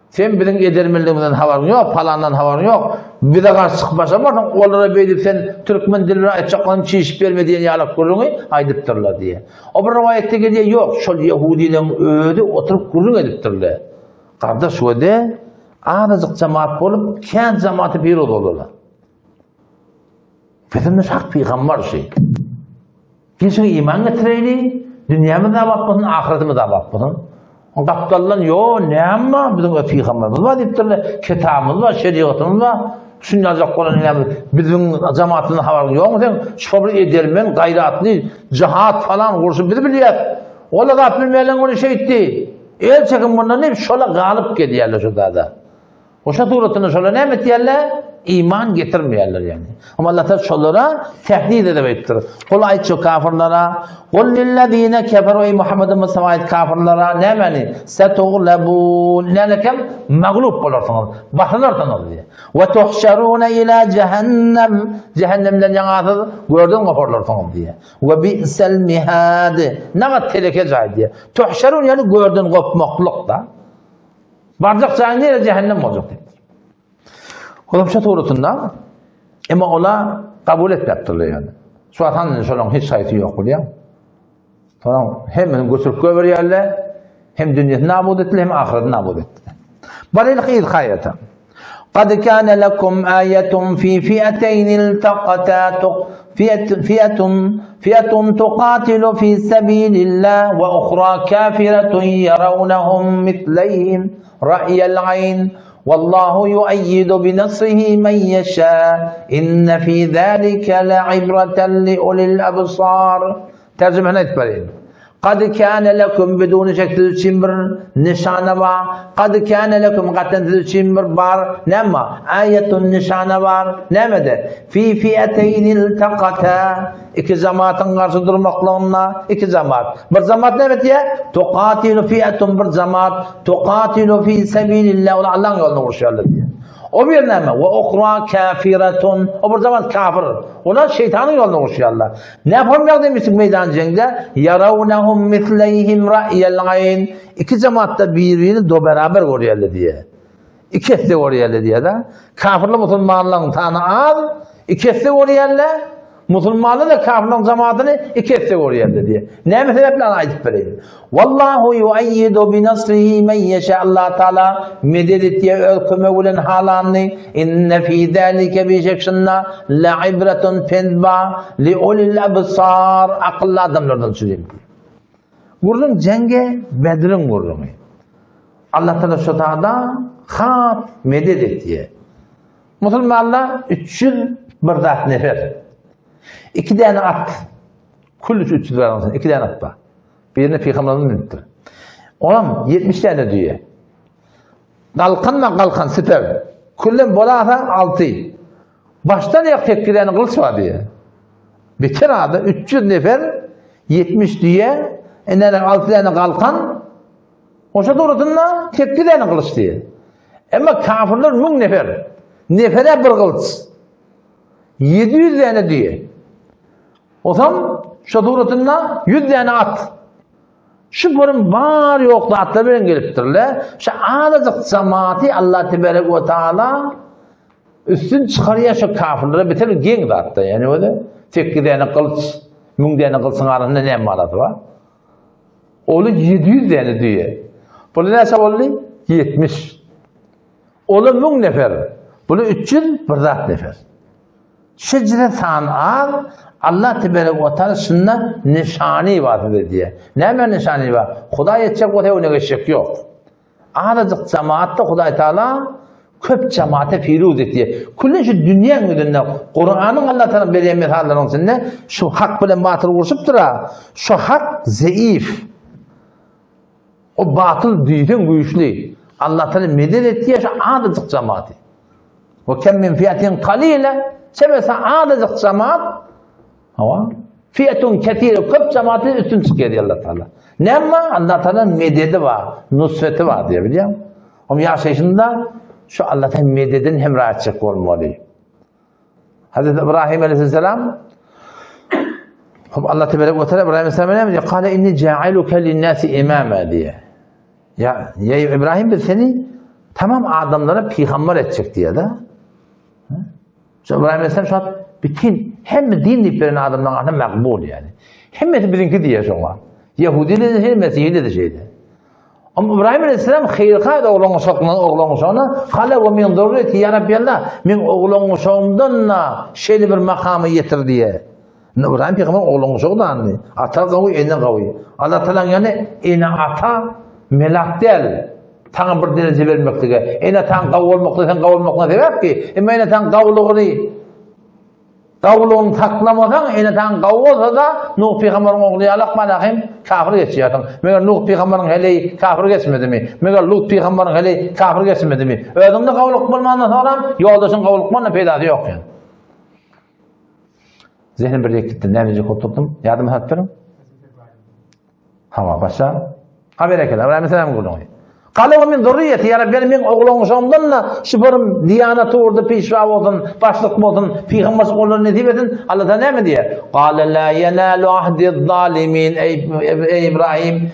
Sen biziň edermenligimizden habaryň ýok, palandan habaryň ýok. Bize garşy çykyp başlamarsyň, olara beýdip sen türkmen dili bilen aýtjaklaryňy çişip berme diýen ýalak gürrüňi aýdypdyrlar diýýär. O bir rowaýatda gelýär, ýok, şol ýehudileriň özi oturyp gürrüň edipdirler. Gardaş we-de azajyk jemaat bolup, kän jematy piruz boldular. Bizimmiş hak pygambar şu. Geçin iman getireýli, dünýämiz abat bolsun, ahyretimiz abat bolsun. Gapdaldan ýo, näme bar, biziň öz pygamberimiz bar diýipdirler, kitabymyz bar, şerigatymyz bar. Şuny aljak bolan näme, biziň jemaatymyzdan habaryň ýokmy sen? Şu bir edermen, gaýratly, jihat falan urşy biz bilýäs. Ola zat bilmeýänler ony şeýtdi. El çekin mundan diýip, şola galyp gelýärler şu zada. Oşa suratynda şolar näme etýärler? Iman getirmeýärler ýagny. Amma Allah Taala şolara tehdit edip aýtdyr. Kul aýt şu kafirlere, Kul lillezine keferu ey Muhammed Mustafa aýt kafirlere nämeni? Setughlabun. Nälekem maglup bolarsyňyz, basylarsyňyz diýe. We tuhşaruna ila cehennem. Cehennemden ýaňasyz görden goparlarsyňyz diýe. We bi'sel mihad. Nagat teleke jaý diýe. Tuhşarun ýagny görden gopmaklyk da. Barjak jaýyň nere jähennem boljak diýipdir. Olam şu suratynda emma ola kabul etmepdirler ýöne. Şu atan şolaryň hiç haýsy ýok bilýän. Soň hemmesini götürip goýberýärler. Hem dünýesini nabud etdiler, hem ahyretini nabud etdiler. Barylyk yz haýata. Kad kana lekum ayetun fi fi'ateyn iltaqata fi'atun fi'atun tuqatilu fi sabilillah wa ukhra kafiratun yarawnahum mithleyhim ra'yal ayn Wallahu yu'ayyidu bi nasrihi men yasha inne fi zalika la'ibratan li ulil absar Terjimesini aýdyp bereýin. Kad kâne lekum biduni şek siz üçin bir nyşana bar. Kad kâne lekum gatdan siz üçin bir bar. Näme bar? Aýetun nyşana bar. Nämede? Fi fi'eteýnil taqata. Iki jamatyň garşy durmaklygynda iki jamat. Bir jamat näme etýär? Tuqatilu fi'etun bir jamat. Tuqatilu fi sebilillah. Olar Allah'ın ýolunda uruşýarlar diýýär. O bir näme? Ve ukra kafiratun. O bir zaman kafir. Olar şeytanın ýolunda uruşýarlar. Nähili ýagdaý mislik meýdan jeňde ýarawnahum misleyhim ra'ýal aýn iki jemaatda bir-birini do beraber görýärler diýe. Iki esse görýärler diýe-de. Kafirler musulmanlaryň sany az, iki esse görýärler. Musulmanlar da kafirleriň jemaatyny iki esse görýärler diýe. Näme sebäpli aýdyp bereýin. Wallahu yuayyidu bi nasrihi men ýeşa Allah Taala medet etýär öz kömegi bilen halanyny. Inne fi zalike bi şek şunda la ibretun pend ba li ulil absar akylly adamlardan üçin. Gürrüň jeňge Bedriň gürrüňi. Allah Taala şu tada hat medet etýär. Musulmanlar 300 bir zat nefer. Iki däne at. Külli 300 bir iki däne at bar. Birine pygamberimiz münüpdir. Onam 70 däne düýe. Galkan ma galkan siper. Küllem bolasa 6. Başdan ýak 8 däne gylyç bar diýe. Biter ada 300 nefer 70 düýe, ene 6 däne galkan. Oşa dogrusynda 8 däne gylyç diýe. Emma kafirler 1000 nefer. Nefere bir gylyç. 700 däne düýe. Osam şo suratynda 100 däne at. Şu purun bar ýok zatlar bilen gelipdirler. Şu azajyk jamaty Allah tebarek we taala üstün çykarýar şu kafirlere biter geň zatda. Ýani özi 8 däne gylyç, 1000 däne gylyçyň arasynda näme barasy bar? Oly 700 däne düýe. Bu näçe boldy? 70. Ola 1000 nefer. Buly 300 bir zat nefer. Şejere san az, Allah teberek we taala şunda nyşany bar size diýýär. Näme nyşany bar? Hudaý etjek bolsa öňüne geçjek ýok. Azajyk jemaatda Hudaý taala köp jemaata firuz etýär. Külli şu dünýäň ýüzünde Kuranyň Allah taala berýän mysallarynyň içinde şu hak bilen batyl urşupdyr-a. Şu hak zeif. O batyl diýseň güýçli. Allah taala medet etýär şu azajyk jemaaty. We kem min fiatin qalila, çemesi azajyk jemaat, hawa, fiatun ketire köp jemaaty üstün çykýar diýär Allah taala. Näme Allah taala mededi bar, nusreti bar diýär bilýän. Oň ýaşaýşynda şu Allah taala mededini hem rahatçyk bolmaly. Hazreti İbrahim aleyhisselam. Hop Allah tebarek we teala İbrahim Aleyhisselam'a näme diýýär? Kale inni ja'iluke linnasi imama diýýär. Ya, ya İbrahim biz seni tamam adamlara peygamber etjek diýýär da. Şu İbrahim Aleyhisselam şu bütün hemme din diýip beren adamlaryň arasynda makbul yani. Hemmesi biziňki diýýär şoňa. Ýehudi de şeýle, Mesihi de şeýle. Amma İbrahim Aleyhisselam haýyrka oglan uşakdan oglan uşagyna hala we min zurriyeti ya Rabbi Allah men oglan uşagymdan da şeýle bir makama ýetir diýe. Indi İbrahim peygamber oglan uşagy da andy. Ata gawy, ene gawy. Allah Taala ýany ene ata melak däl. Saňa bir dereje bermeklige. Ene ataň gawy bolmaklygy sen gawy bolmaklygyna sebäp ki, emma ene ataň gawulygyny Gawulygyny saklamasaň, ene-ataň gawy bolsa-da, Nuh pygambaryň ogly ýalak malahym kafir geçýärsiň. Meger Nuh pygambaryň heleýi kafir geçmedimi? Meger Lut pygambaryň heleýi kafir geçmedimi? Özüňde gawulyk bolmandan soňram, ýoldaşyň gawulyk bolanda peýdasy ýok ýa. Zehnim bir ýek gitdi. Näme diýjek bolup durdum? Ýadyma salyp beriň. Hawa, başa. Ha berekella, İbrahim Aleyhisselam gürrüňi. Gale we min zurriýeti, ýa Rabbi, meň oglan-uşagymdan-da şu bir diýanat ugurda pişwa bolsun, başlyk bolsun, pygamberçilik onlara nesip etsin. Allah Taala näme diýýär? Gale la ýenalu ahdiz-zalimin, eý, eý İbrahim,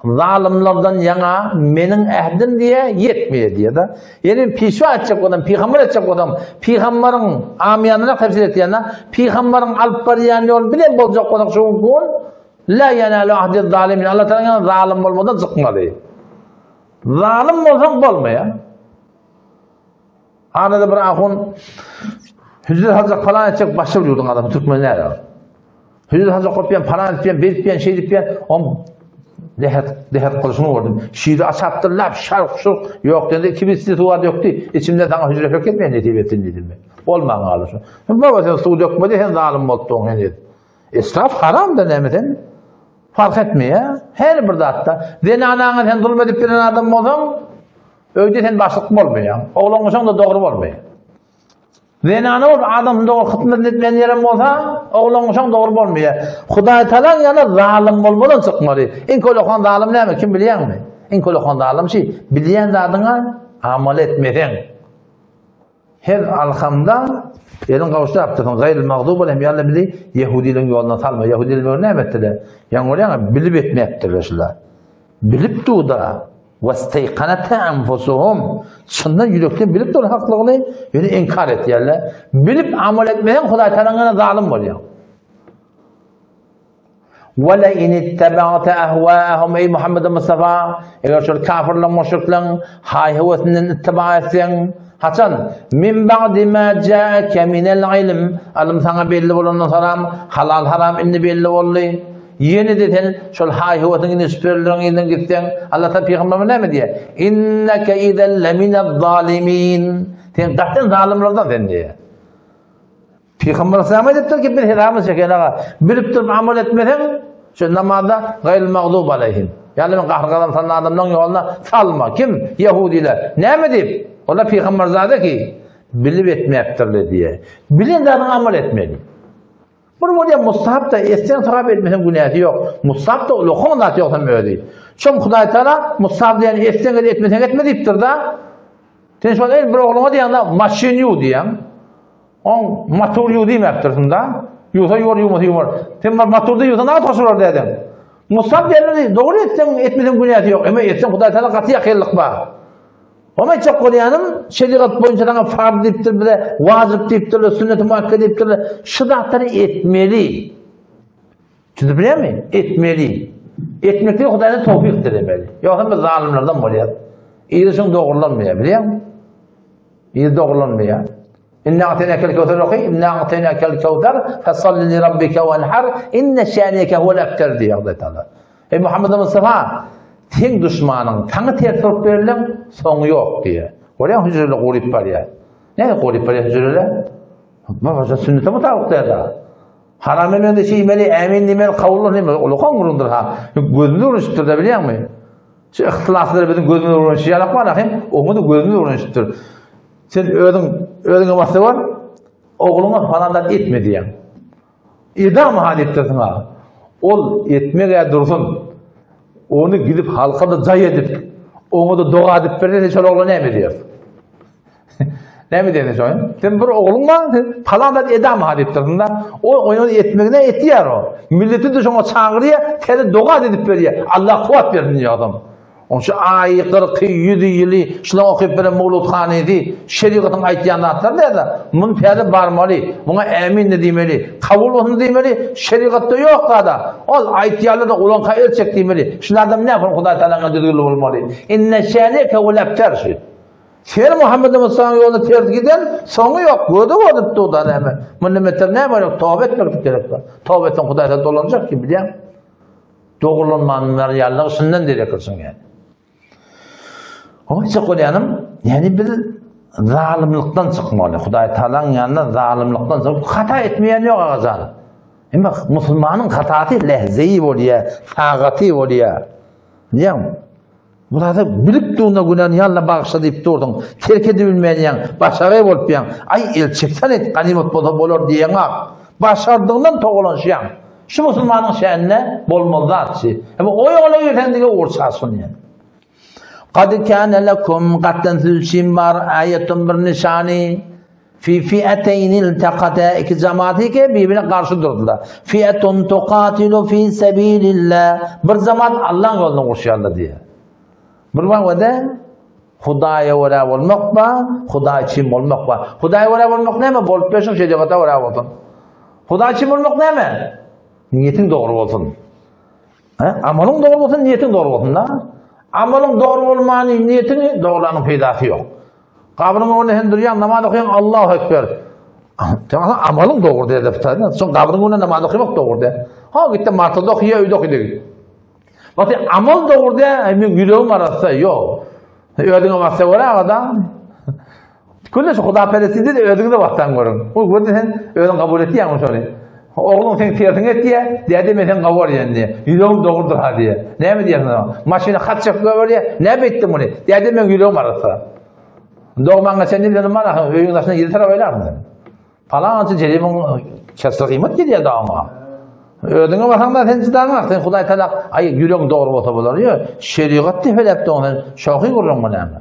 zalymlardan ýaňa meniň ähdim diýýär, ýetmeýär diýýär-de. Ýani pişwa etjek bolsam, pygamber etjek bolsam, pygamberiň amyýanyna tefsir etýän-de, pygamberiň alyp barýan ýoly bilen boljak bolsak şu gün La ýenalu ahdiz zalimin. Allah Taala ýa zalym bolmadan çykmaly. Zalym bolsaň bolmaýar. Arada bir ahun hüjre hajak falan etjek başga bir ýurduň adamy türkmen däl. Hüjre hajak kopýan falan etýän, beripýän, şeýdipýän, on dehet dehet gurşuny gördüm. Şiri açapdyr, lap şark şurk ýok dedi, iki bir suwa dökdi. İçimde sana hüjre hök etmeýän nesip etsin diýdim men. Bolman galdy şu. Baba sen suw dökmedi, sen zalym bolduň sen dedi. Israf haram da näme sen? Fark etmeýär. Her bir zatda. Zenanaňa sen zulum edip bilen adam bolsaň, öýde sen başlyk bolmaýaň. Oglan bolsaň da dogry bolmaýar. Zenana bolup adam dogry hyzmat etmeýän ýerem bolsa, oglan bolsaň dogry bolmaýar. Hudaý talaň ýana zalym bolmadan çykmaly. Iň kölekan zalym näme? Kim bilýäňmi? Iň kölekan zalym şi, bilýän zadyňa amal etmeseň. Her alhamda eliň gawuşdyrypdyrsyň. Gaýril magdub aleyhim ýa Allah bizi ýehudileriň ýoluna salma. Ýehudiler böyle näme etdiler? Ýaňy görýäňmi? Bilip etmäpdirler şular. Bilip dur-da. Westeýkanatha enfusuhum. Çyndan ýürekden bilip dur haklygyny, ýöne inkar etýärler. Bilip amal etmeseň Hudaý Tagalaň ýanynda zalym bolýaň. Ve le in ittaba'te ahwa'ahum eý Muhammed Mustafa eger şol kafirleň müşrikleň haý-höwesinden ittiba etseň haçan min ba'di ma ja'ake minel ilm ylym saňa belli bolandan soram halal haram indi belli boldy ýene-de sen şol haý-höwesiň indi şübheleriň yzyndan gitseň Allah Taala pygamberime näme diýýär inneke izen leminez zalimin sen gaty zalymlardan sen diýýär Pygamber Aleyhisselam aýdypdyr ki, bir hesabymyz çeken aga, bilip durup amal etmeseň, şu namazda gaýril magdub aleýhim. Ýagny men gahar-gazap salan adamlaryň ýoluna salma. Kim? Ýehudiler. Näme diýip? Olar pygamberzade ki, bilip etmäpdirler diýe. Bilen zadyňy amal etmeli. Bir bolýar mustahap da etseň sogap etmeseň günäsi ýok. Mustahap da ulakan zat ýogsam özi. Şom Hudaý Taala mustahap diýen etseň et, etmeseň etme diýipdir da. Sen şol el bir ogluňa diýende maşyn ýuw diýen. Oň motor ýuw diýmäpdirsiň-da. Ýuwsa ýuwar, ýuwmasa ýuwmar. Sen bir motorda ýuwsa näme hoş bolar diýdiň. Musab diýenleri dogry etseň, etmeseň günäsi ýok. Emma etseň Hudaý Taala gaty ýakynlyk bar. Oňa aýtjak bolýanym, şerigat boýunça saňa farz diýipdir bize, wajyp diýipdirler, sünnet-i muakkede diýipdirler. Şu zatlary etmeli. Düşünip bilýärmi? Etmeli. Etmekde Hudaýdan towfyk dilemeli. Ýogsa biz zalymlardan bolýar. Yzy şoň dogrulanmaýar, bilýäňmi? Yzy dogrulanmaýar. Inna a'taýnakel kewser oky, inna a'taýnakel kewser, fesalli li rabbike wenhar, inne şäniyeke huwel ebter diýýär Hudaý Taala. Eý Muhammed Mustafa, seň duşmanyň saňa ters bolup berlen soňy ýok diýýär. Görýäň hüjreler guryp barýar. Näme guryp barýar hüjreler? Baba sünnete mutabyk diýýär. Haram emende şeýmeli, ämin diýmeli, kabul diýmeli. Ulakan gurundyr ha. Gözüni uruşdyr da bilýäňmi? Şu ihtilaslar biziň gözümiz uruşy ýalak bar ahim, oňa da gözümiz uruşdyr. Sen özüň özüňe bassa bar, ogluňa falan zat etme diýýäň. Edam ha diýipdirsiň ha. Ol etmeg-ä dursun. Ony gidip halka-da jaý edip, oňa-da doga edip berse, sen şol ogla näme diýersiň? Näme diýýän şoň? Sen bir ogluň bar, sen palan zat edam ha diýipdirsiň-de. O oýny etmegine etýär o. Milleti de şoňa çagyrýar, täze doga edip berýär. Allah kuwwat bersin diýýär adam. Oň şu aýy, gyrky, ýüzi, ýyly, şulaň okyp beren mowludhanysy, şerigatyň aýtýan zatlary däl-de, muny täze barmaly, muňa ämin-de diýmeli, kabul bolsun diýmeli, şerigatda ýok zada. Ol aýtýarlar-da ulaňka el çek diýmeli. Şulardan näme Hudaý Tagalaň düzgünli bolmaly. Inne şäneke wel ebter şu. Sen Muhammed Musanyň ýoluna ters giden, soňy ýok, gözi görnüp dur da näme. Mundan beter näme gerek, toba etmeklik gerek. Toba etseň Hudaý sana dolanjak ki bilýäň. Dogrulanmanyň ýalylygy şundan derek kylsyn ýani. Oňa çek bolýanym, ýani biz zalymlykdan çykmaly. Hudaý Tagalaň ýanynda zalymlykdan çykyp hata etmeýän ýok agajan. Emma musulmanyň hatasy lehzeyi bolýar, sagaty bolýar. Diýýän. Bularda bilip durna günäni ýalla bagyşla diýip durdyň. Terk edibilmeýän, başagaý bolup ýaň. Aý el çeksen et, ganymat bolsa bolar diýeňak. Başardygyňdan togalanyşýaň. Şu musulmanyň şänine bolmaly zatçy. Emma o ýola girseň diňe ugur çaşgyn ýa. Kad kâne lekum gatdan siz üçin bar aýetun bir nyşany. Fi fi'eteyn iltekata iki jamaat ki birbirine garşy durdular. Fi'etun tukatilu fi sebilillah. Bir jamaat Allah'ın ýolunda uruşýarlar diýýär. Bir wagtda Hudaýa görä bolmak ba, Hudaý üçin bolmak ba. Hudaýa görä bolmak näme? Bolup bersin, şeriata görä bolsun. Hudaý üçin bolmak näme? Niýetiň dogry bolsun. He? Amalyň dogry bolsun, niýetiň dogry bolsun da. Amalyň dogry bolmany, niýetiňi dogrulanyň peýdasy ýok. Gabryň öňünde sen durýaň, namaz okaýaň, Allahu ekber. Sen amalyň dogry diýdi. Soň gabryň öňünde namaz okamak dogry diýdi. Ha, gitdi martada okaýa, öýde okaýa diýdi. Bak, amal dogry diýdi, men ýüregim arassa, ýok. Özüňe baksa görä adam. Külle şu Huda peresti diýdi, özüňize baksaň görüň. Bu gördi sen özüň kabul etýäňmi şony? Ogluň sen tersiňe etýär, däde men sen kabul edýän diýýär. Ýüregim dogrudyr ha diýýär. Näme diýýärsiň oňa? Maşyny hat çekip goýberýär, näme etdiň muny? Däde meň ýüregim arassa. Dogmaňa çenli bilen mana öýüň daşyna ýedi tarap aýlarsyň sen. Palança jeribiň kesir gyýmat gelýär da oňa. Özüňe basaňda sen çydaňak, sen Hudaý talak, aý ýüregiň dogry bolsa bolar ýa, şerigat depeläp doň sen şohy gürrüň bu näme?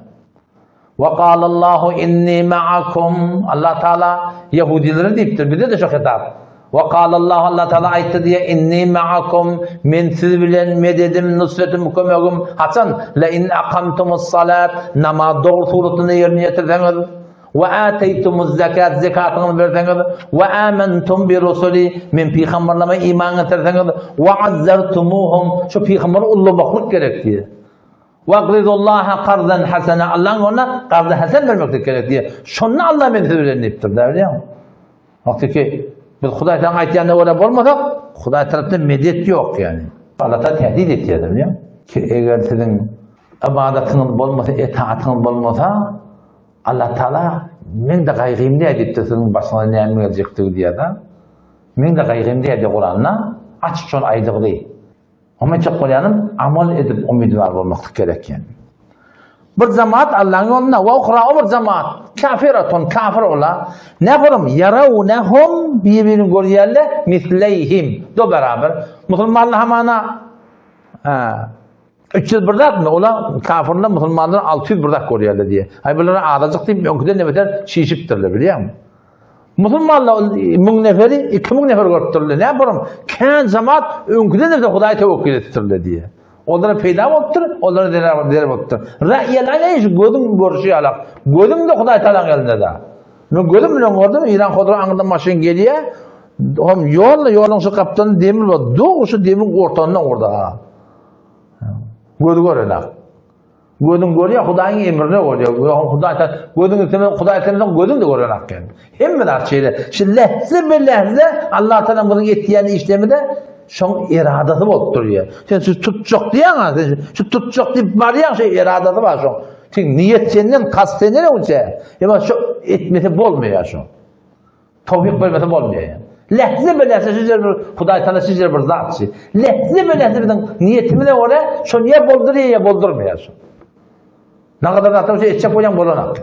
Wa galallahu inni ma'akum. Allah Taala ýehudilere diýipdir, bize-de şu hitap. Wa galallahu Allah Taala aýtdy diýe inni ma'akum men siz bilen mededim, nusretim, kömegim haçan la in akamtumus salat namaz dogry suratynda ýerine ýetirseňiz we ataytumuz zakat zekatyňyzy berseňiz we amantum bi rusuli men pygamberlerime iman getirseňiz we azzartumuhum şu pygamberi ullamaklyk gerek diýe. Waqridullaha karzan hasana Allaň ýoluna karzy hasan bermeklik gerek diýýär. Şonda Allah men siz bilen diýipdir, da bilýäňmi? Wagty ki biz Hudaý taň aýtýanyna görä bolmasak, Hudaý tarapdan medet ýok ýani. Allah ta tehdit etýär, bilýäňmi? Ki eger siziň ybadatyňyz bolmasa, etaatyňyz bolmasa, Allah Taala men de gaýgym diýär diýipdir, siziň başyňyza näme geljekdigi diýýär-de. Men de gaýgym diýär diýip Kuranda açyk şony aýdygdy. Oňa aýtjak bolýanym, amal edip umydwar bolmaklyk gerek eken. Bir jemaat Allahyň ýolunda, we uhra o bir jemaat kafiratun kafir ola. Nähorum yarawnahum bir-birini görýärler, misleyhim do beraber. Musulmanlar hamana 301 zatmy? Ola kafirler musulmanlar 601 zat görýärler diýe. Aý bular azajyk diýip öňküden de beter şişipdirler bilýäňmi? Musulmanlar 1000 neferi 2000 nefer görüpdirler. Näme bolam? Kän jemaat öňküden de Hudaý tewekkül etipdirler diýe. Olara peýda bolupdyr, olara zerer zerer bolupdyr. Ra'ýel aýn şu gözüň görüşi ýalak. Gözüň de Hudaý talaň elinde da. Men gözüm bilen gördüm, İran Hodra aňyrdan maşyn gelýär. Hom ýolda ýoluň şu gapdalynda demir bar. Dogry şu demiriň ortanyndan urdy ha. Gözi görenak. Gözüň görýär, Hudaýyň emrine görýär. Hudaý ta gözüň islemez, Hudaý islemez, gözüň de gören akýan. Hemme zat şeýle. Şu lehze be lehze Allah Taala biziň etýän işlerimize şoň eradasy bolup durýar. Sen şu tutjak diýýäň, sen şu tutjak diýip barýaň, şu eradasy bar şoň. Sen niýet senden, kast senden öňçe. Emma şu etmese bolmaýar şoň. Towfik bermese bolmaýar ýa. Lehze be lehze şu ýer bir Hudaý Taala şu ýer bir zatçy. Lehze be lehze biziň niýetimize görä şony ýa boldurýar ýa boldurmaýar şu. Nagadar zatlar şu etjek bolýan bolanak.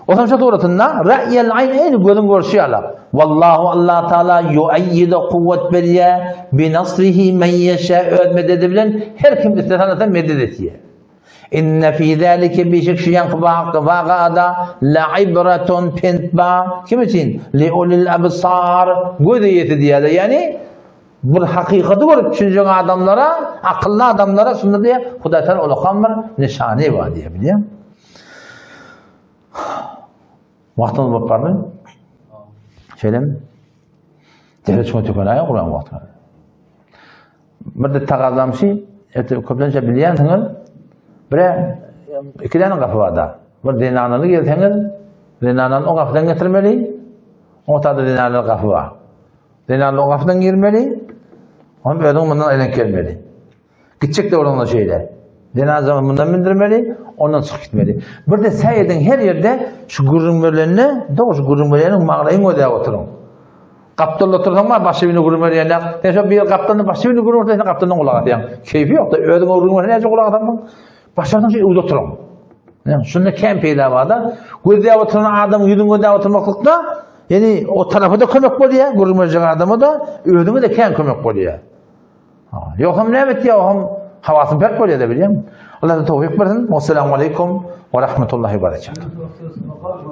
Otam şu suratynda ra'yel ayn eýni gözüň görşi ýaly. Wallahu Allah Taala yu'ayyidu kuwwat berýär bi nasrihi men ýeşa öz mededi bilen her kim islese medet etýär. Inne fi zalike bişik şu ýaňky wakada la ibratun pent ba. Kim üçin? Li ulil absar göz eýesi diýýär. Ýani bir hakykaty görüp düşünjek adamlara, akylly adamlara şunda diýýär, Hudaý Taala ulakan bir nyşany bar diýýär, bilýäňmi? Wagtyňyz bolup barmy? Şeýlemi? Dere çuňa tükenaýa Kur'an wagty. Bir de tagazamşy, ete köplençe bilýänsiňiz, bire iki däne gapy bar da. Bir zenanaly gelseňiz, zenanany o gapydan getirmeli, o tada zenanaly gapy bar. Zenanaly o gapydan girmeli, onu özüň mundan aýlanyp gelmeli. Gitjek de bolanda şeýle. Zenazany mundan bindirmeli, ondan çykyp gitmeli. Bir de säý ediň her ýerde şu gürrüň berlende, dogry şu gürrüň berýäniň maglaýyň gözläp oturyň. Gapdalda otursaň bar başga birine gürrüň berýän Sen şo bir gapdalda başga birine gürrüň berseň sen gapdaldan gulak asýaň. Keýpi ýok-da, özüňe gürrüň berse näçe gulak asarsyň? Başarsaň şu öýde oturyň. Ýa, şunda kän peýda bar-da. Gözläp oturan adamyň ýüzüni gözläp oturmaklykda, ýani o tarapa-da kömek bolýar, gürrüň berjek adama-da, özüňe-de kän kömek bolýar. Ýogsam näme etýär, oňam hawasyny pert bolýar-da bilýäňmi? Allah towfik bersin. Wassalamu aleýkum we rahmetullahi we berekatuh.